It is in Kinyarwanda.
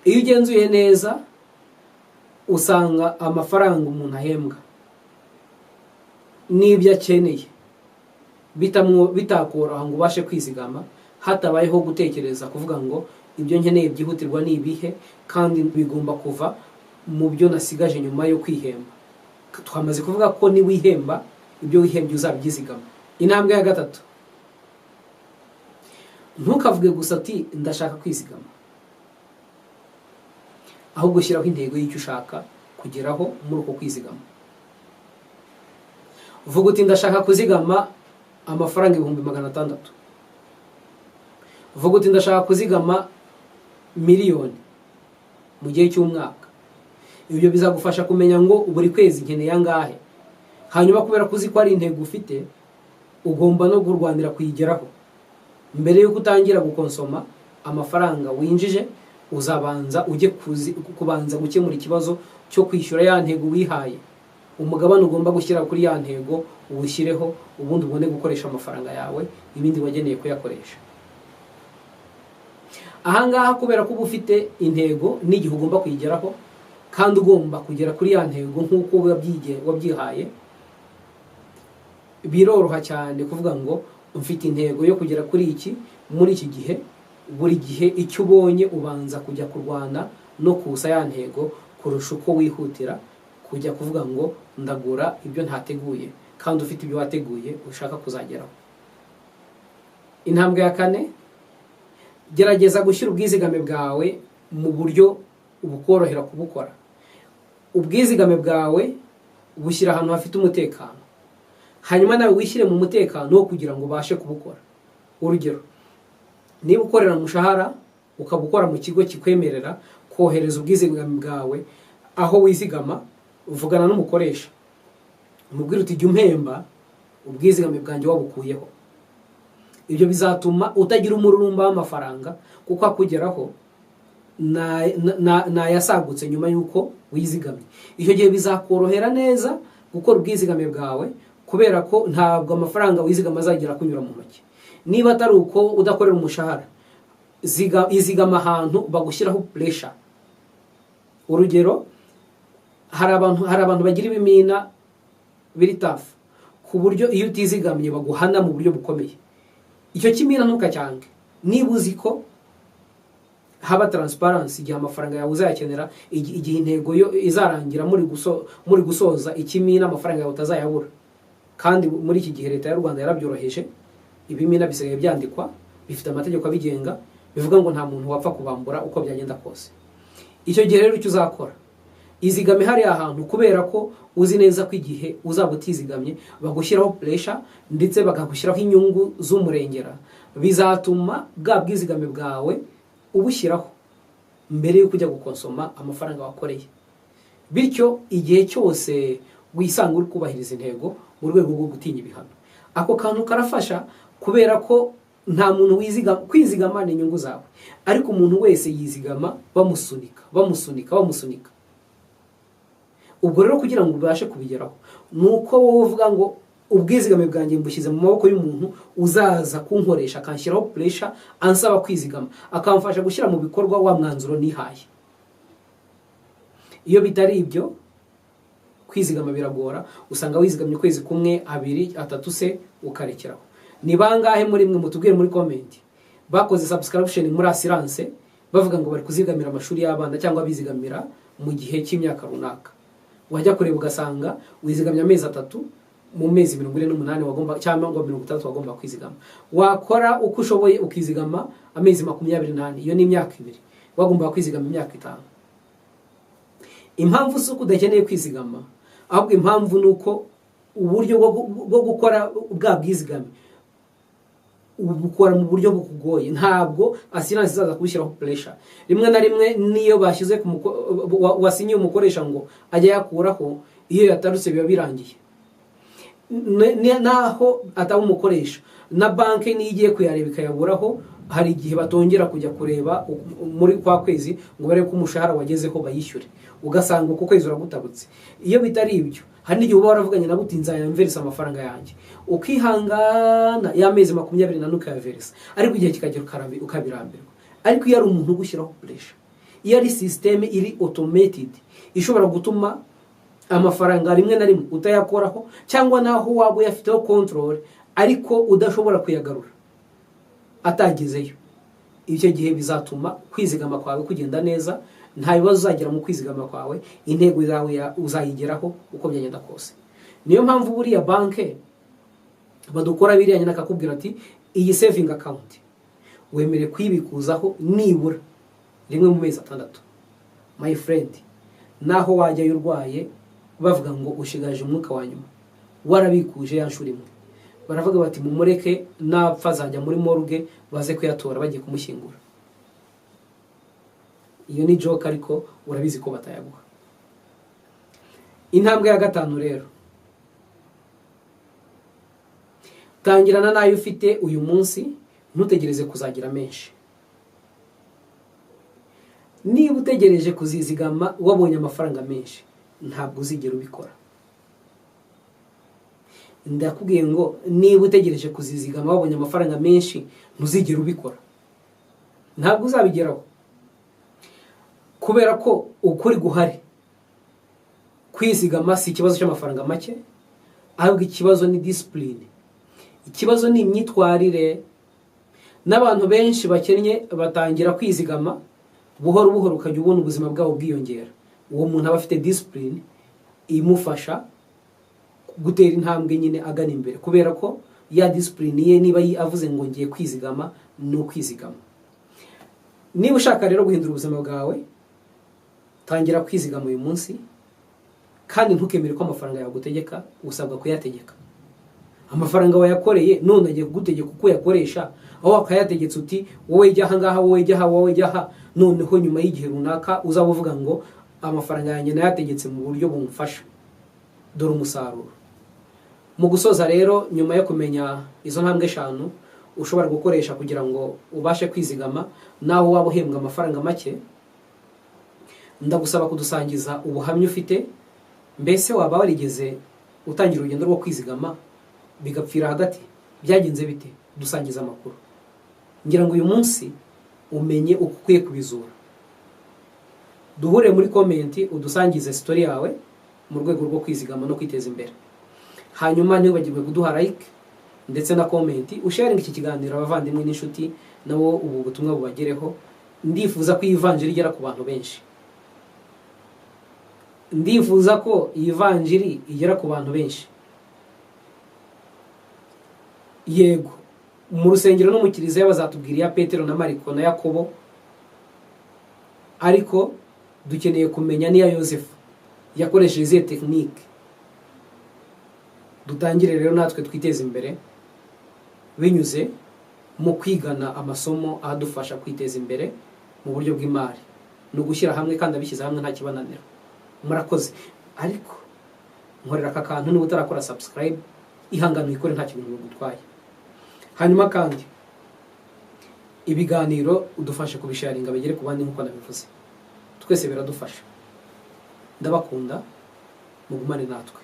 Iyo ugenzuye neza, usanga amafaranga umuntu ahembwa n'ibyo akeneye bitakoroha ngo ubashe kwizigama hatabayeho gutekereza kuvuga ngo ibyo nkeneye byihutirwa ni ibihe, kandi bigomba kuva mu byo nasigaje nyuma yo kwihemba. Twamaze kuvuga ko niwihemba, ibyo wihembye uzabyizigama. Intambwe ya gatatu: ntukavuge gusa ati "Ndashaka kwizigama", ahubwo ushyiraho intego y'icyo ushaka kugeraho muri uko kwizigama. Vuga uti "Ndashaka kuzigama amafaranga 600,000." Vuga uti "Ndashaka kuzigama miliyoni mu gihe cy'umwaka." Ibyo bizagufasha kumenya ngo buri kwezi nkeneye angahe. Hanyuma, kubera ko uzi ko ari intego ufite, ugomba no kurwanira kuyigeraho. Mbere y'uko utangira gukonsoma amafaranga winjije, uzabanza ujye kubanza gukemura ikibazo cyo kwishyura ya ntego wihaye. Umugabane ugomba gushyira kuri ya ntego uwushyireho, ubundi ubone gukoresha amafaranga yawe ibindi wageneye kuyakoresha. Ahangaha, kubera ko uba ufite intego n'igihe ugomba kuyigeraho, kandi ugomba kugera kuri ya ntego nk'uko wabyihaye, biroroha cyane kuvuga ngo mfite intego yo kugera kuri iki muri iki gihe. Buri gihe icyo ubonye ubanza kujya kurwana no kusa ya ntego, kurusha uko wihutira kujya kuvuga ngo ndagura ibyo ntateguye, kandi ufite ibyo wateguye ushaka kuzageraho. Intambwe ya kane: gerageza gushyira ubwizigame bwawe mu buryo bukorohera kubukora. Ubwizigame bwawe bushyira ahantu hafite umutekano, hanyuma nawe wishyire mu mutekano wo kugira ngo ubashe kubukora. Urugero, niba ukorera umushahara, ukaba ukora mu kigo kikwemerera kohereza ubwizigame bwawe aho wizigama, uvugana n'umukoresha, umubwira uti "Jya umpemba ubwizigame bwanjye wabukuyeho." Ibyo bizatuma utagira umururumba w'amafaranga, kuko akugeraho nayasagutse nyuma y'uko wizigamye. Icyo gihe bizakorohera neza gukora ubwizigame bwawe, kubera ko ntabwo amafaranga wizigama azagera kunyura mu ntoki. Niba atari uko, udakorera umushahara, izigama ahantu bagushyiraho pressure. Urugero, hari abantu bagira ibimina biri tough, ku buryo iyo utizigamye baguhana mu buryo bukomeye. Icyo kimina ntukacyange. Niba uzi ko haba transparency igihe amafaranga yawe uzayakenera, igihe intego yo izarangira muri gusoza ikimina, amafaranga yawe utazayabura. Kandi muri iki gihe Leta y'u Rwanda yarabyoroheje, ibimina bisigaye byandikwa, bifite amategeko abigenga, bivuga ngo nta muntu wapfa kubambura uko byagenda kose. Icyo gihe rero, icyo uzakora, izigame hariya hantu, kubera ko uzi neza ko igihe uzaba utizigamye bagushyiraho pressure, ndetse bakagushyiraho inyungu z'umurengera. Bizatuma bwa bwizigame bwawe ubushyiraho mbere y'uko ujya gukonsoma amafaranga wakoreye. Bityo igihe cyose wisanga uri kubahiriza intego mu rwego rwo gutinya ibihano. Ako kantu karafasha, kubera ko nta muntu wizigama. Kwizigama ni inyungu zawe, ariko umuntu wese yizigama bamusunika, bamusunika, bamusunika. Ubwo rero, kugira ngo ubashe kubigeraho, ni uko wowe uvuga ngo ubwizigame bwanjye mbushyize mu maboko y'umuntu uzaza kunkoresha, akanshyiraho pressure ansaba kwizigama, akamfasha gushyira mu bikorwa wa mwanzuro nihaye. Iyo bitari ibyo, kwizigama biragora. Usanga wizigamye ukwezi kumwe, abiri, atatu se, ukarekeraho. Ni bangahe muri mwe, mutubwire muri comment, bakoze subscription muri assurance bavuga ngo bari kuzigamira amashuri y'abana cyangwa bizigamira mu gihe cy'imyaka runaka, wajya kureba ugasanga wizigamye amezi 3 mu mezi 48 wagomba, cyangwa ngo 60 wagomba kwizigama? Wakora uko ushoboye ukizigama amezi 24, iyo ni imyaka 2, wagomba kwizigama imyaka 5. Impamvu si uko udakeneye kwizigama, ahubwo impamvu ni uko uburyo bwo gukora bwa bwizigame ubukora mu buryo bukugoye. Ntabwo assurance izaza kubishyiraho pressure. Rimwe na rimwe niyo bashyize ku wasinyiye umukoresha ngo ajye yakuraho, iyo yatarutse biba birangiye. Naho ataba umukoresha, na banki niyo igiye kuyareba ikayaburaho, hari igihe batongera kujya kureba muri kwa kwezi ngo barebe ko umushahara wagezeho bayishyure, ugasanga uko kwezi uragutabutse. Iyo bitari ibyo, hari n'igihe uba waravuganye nabo uti "Nzayamverisa amafaranga yanjye", ukihangana y'amezi 24 ukayaverisa, ariko igihe kikagera ukabirambirwa. Ariko iyo ari umuntu ugushyiraho pressure. Iyo ari système iri automated, ishobora gutuma amafaranga rimwe na rimwe utayakoraho, cyangwa naho waba uyafiteho control ariko udashobora kuyagarura atagezeyo, icyo gihe bizatuma kwizigama kwawe kugenda neza. Nta bibazo uzagira mu kwizigama kwawe, intego yawe uzayigeraho uko byagenda kose. Niyo mpamvu buriya banke badukora biriya nyine, akakubwira ati: "Iyi saving account wemerewe kuyibikuzaho nibura rimwe mu mezi 6." My friend, naho wajyayo urwaye, bavuga ngo ushigaje umwuka wa nyuma, warabikuje ya nshuro imwe, baravuga bati: "Mumureke, napfa azajya muri morgue baze kuyatora bagiye kumushyingura." Iyo ni joke, ariko urabizi ko batayaguha. Intambwe ya gatanu rero: tangirana n'ayo ufite uyu munsi, ntutegereze kuzagira menshi. Niba utegereje kuzizigama wabonye amafaranga menshi, ntabwo uzigera ubikora. Ndakubwiye ngo niba utegereje kuzizigama wabonye amafaranga menshi, ntuzigera ubikora, ntabwo uzabigeraho, kubera ko ukuri guhari, kwizigama si ikibazo cy'amafaranga make, ahubwo ikibazo ni discipline, ikibazo ni imyitwarire. N'abantu benshi bakennye batangira kwizigama buhoro buhoro, ukajya ubona ubuzima bwabo bwiyongera. Uwo muntu aba afite discipline imufasha gutera intambwe nyine agana imbere, kubera ko ya discipline ye, niba avuze ngo ngiye kwizigama, ni ukwizigama. Niba ushaka rero guhindura ubuzima bwawe, tangira kwizigama uyu munsi, kandi ntukemere ko amafaranga yagutegeka. Usabwa kuyategeka. Amafaranga wayakoreye, none agiye kugutegeka uko uyakoresha, aho wakayategetse uti: "Wowe jya aha ngaha, wowe jya aha, wowe jya aha." Noneho nyuma y'igihe runaka uzaba uvuga ngo: "Amafaranga yanjye nayategetse mu buryo bumufasha, dore umusaruro." Mu gusoza rero, nyuma yo kumenya izo ntambwe eshanu ushobora gukoresha kugira ngo ubashe kwizigama naho waba uhembwa amafaranga make, ndagusaba kudusangiza ubuhamya ufite. Mbese waba warigeze utangira urugendo rwo kwizigama bigapfira hagati? Byagenze bite? Dusangiza amakuru. Ngira ngo uyu munsi umenye uko ukwiye kubizura. Duhure muri comment, udusangize story yawe mu rwego rwo kwizigama no kwiteza imbere. Hanyuma ntiwibagirwe kuduha like ndetse na comment, usharinga iki kiganiro abavandimwe n'inshuti, nabo ubu butumwa bubagereho. Ndifuza ko iyi vanjiri igera ku bantu benshi. Ndifuza ko iyi vanjiri igera ku bantu benshi. Yego, mu rusengero no mu kiliziya bazatubwira iya Petero na Mariko na Yakobo, ariko dukeneye kumenya n'iya Yosefu yakoresheje izihe technique. Dutangire rero natwe twiteze imbere binyuze mu kwigana amasomo adufasha kwiteza imbere mu buryo bw'imari. Ni ugushyira hamwe, kandi abishyize hamwe nta kibananira. Murakoze. Ariko nkorera aka kantu: niba utarakora subscribe, ihangane uyikore, nta kintu bigutwaye. Hanyuma kandi ibiganiro udufashe kubisharinga bigere ku bandi. Nk'uko nabivuze, twese biradufasha. Ndabakunda, mugumane natwe.